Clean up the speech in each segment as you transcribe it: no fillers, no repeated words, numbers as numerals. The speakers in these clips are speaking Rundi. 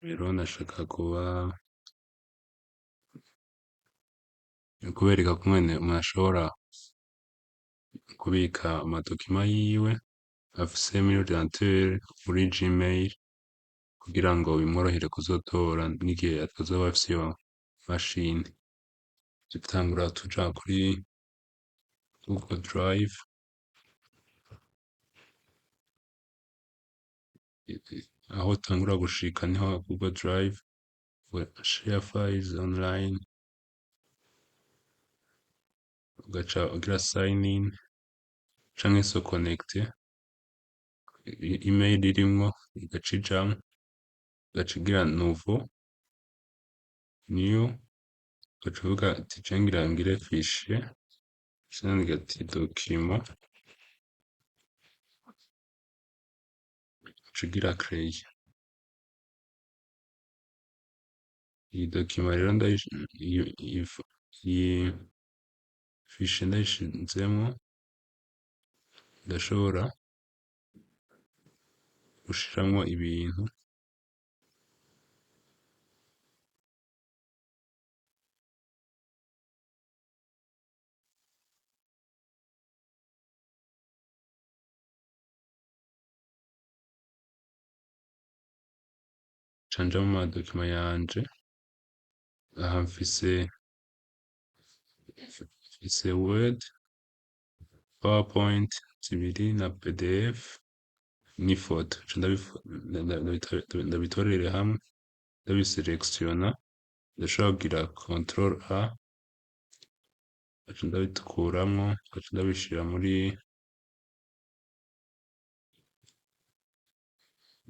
Rero nashaka kuba kubereka kungene umuntu ashobora kubika amadokima yiwe afise muri ordinateur muri Gmail kugira ngo bimworohere kuzotora n'igihe atazoba afise iyo mashini. Dutangura tuja kuri Google Drive, aho utangura gushika niho Google Drive, share files online, ugaca ugira sign in canke se connect, email irimwo igaca ijamwo, ugaca ugira nouveau, new, ugaca uvuga ati je ngira ngire fichier, ugaca wandika ati document, ugaca ugira créer. Iyi document rero iyi fichier ndayishizemwo, ndashobora gushiramwo ibintu. Nca nja mu madokima yanje, aha mfise Word, PowerPoint zibiri na PDF n'ifoto. Nca ndabitorere hamwe, ndabiselectiona, ndashobora kugira control A, ngaca ndabikuramwo, ngaca ndabishira muri,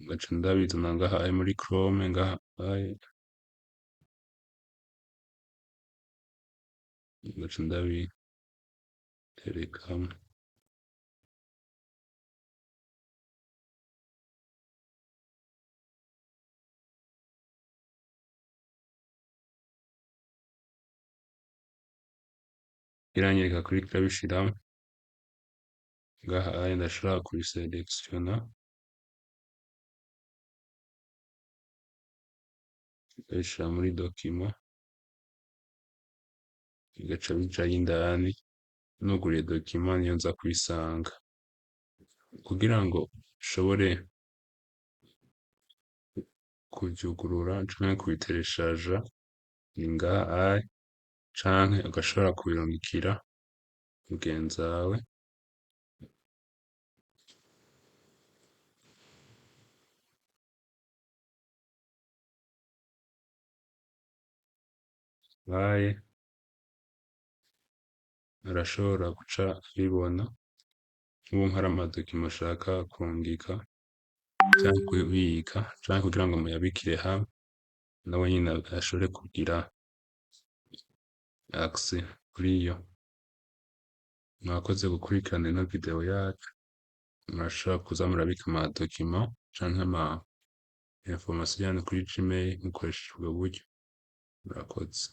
ngaca ndabizana ngaha muri Chrome ngaha, ngaca ndabiterekamwo. Iranyereka kuri ndabishiramwo, ngaha ndashobora kubiselectiona, ndabishira muri document, bigaca bijayo indani, nuguruye document niyo nza kubisanga. Kugira ngo nshobore kuvyugurura canke kubitereshaja ni ngaha, canke ugashobora kubirungikira mugenzawe. Baye arashobora guca abibona, nk'ubu hari amadokima ashaka kurungika canke kubika canke kugira ngo muyabikire hamwe, nawe nyene ashobore kugira access kuriyo. Mwakoze gukurikirana ino video yacu, murashobora kuza murabika amadokima canke ama information yanyu kuri Gmail mukoresheje ubwo buryo. Murakoze.